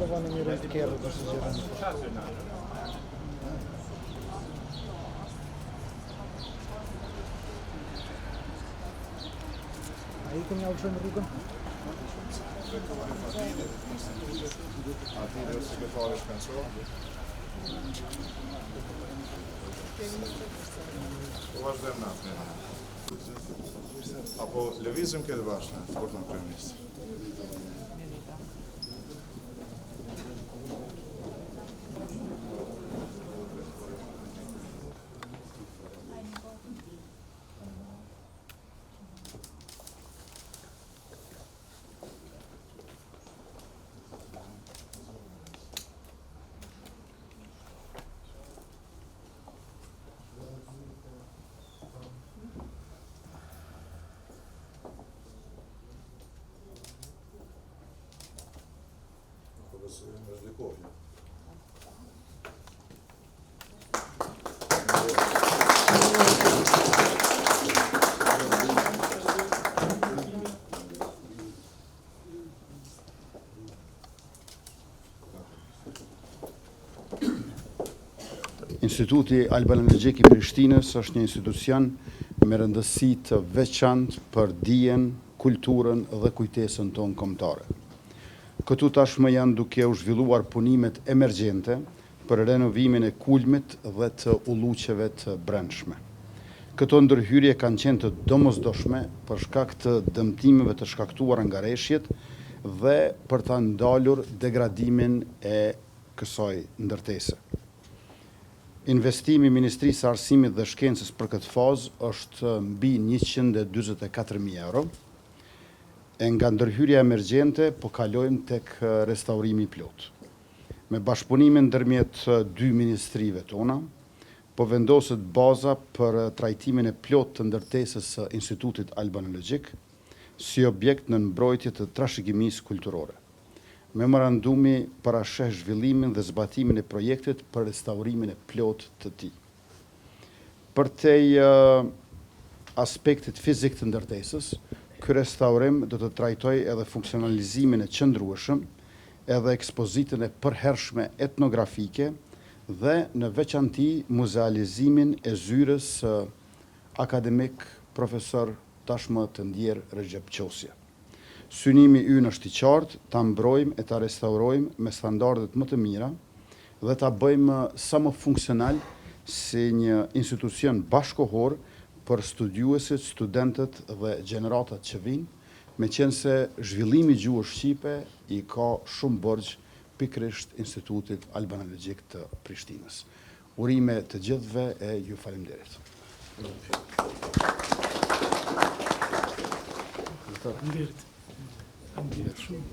Po vënë mirë të kerrë për së gjërën. A i këmë ja lëshojmë rrugën? Atire është sekretari shkencor. Po vazhdojmë në atë. Apo lëvizim këtë bashkë, kur të në kryeministër. Po besoj është dikohë. Instituti Albanologjik i Prishtinës është një institucion me rëndësi të veçantë për dijen, kulturën dhe kujtesën tonë kombëtare. Këtu tashmë janë duke u zhvilluar punimet emergjente për renovimin e kulmit dhe të ulluqeve të brendshme. Këto ndërhyrje kanë qenë të domosdoshme për shkak të dëmtimeve të shkaktuara nga reshjet dhe për ta ndalur degradimin e kësaj ndërtese. Investimi i Ministrisë së Arsimit dhe Shkencës për këtë fazë është mbi 144.000 euro, e nga ndërhyrja emergjente po kalojmë tek restaurimi i plotë. Me bashkëpunimin ndërmjet dy ministrive tona, po vendoset baza për trajtimin e plotë të ndërtesës së Institutit Albanologjik si objekt në mbrojtje të trashëgimisë kulturore. Memorandumi parasheh zhvillimin dhe zbatimin e projektit për restaurimin e plotë të tij. Përtej aspektit fizik të ndërtesës, ky restaurim do të trajtojë edhe funksionalizimin e qëndrueshëm, edhe ekspozitën e përhershme etnografike dhe në veçanti muzealizimin e zyrës së akademik profesor tashmë të ndjerë Rexhep Qosja. Synimi ynë është i qartë, ta mbrojmë e ta restaurojmë me standardet më të mira dhe ta bëjmë sa më funksional si një institucion bashkohor për studiuesit, studentët dhe gjeneratat që vijnë, meqenëse zhvillimi i gjuhës shqipe i ka shumë borxh pikërisht Institutit Albanologjik të Prishtinës. Urime të gjithëve e ju faleminderit. Faleminderit. Faleminderit shumë.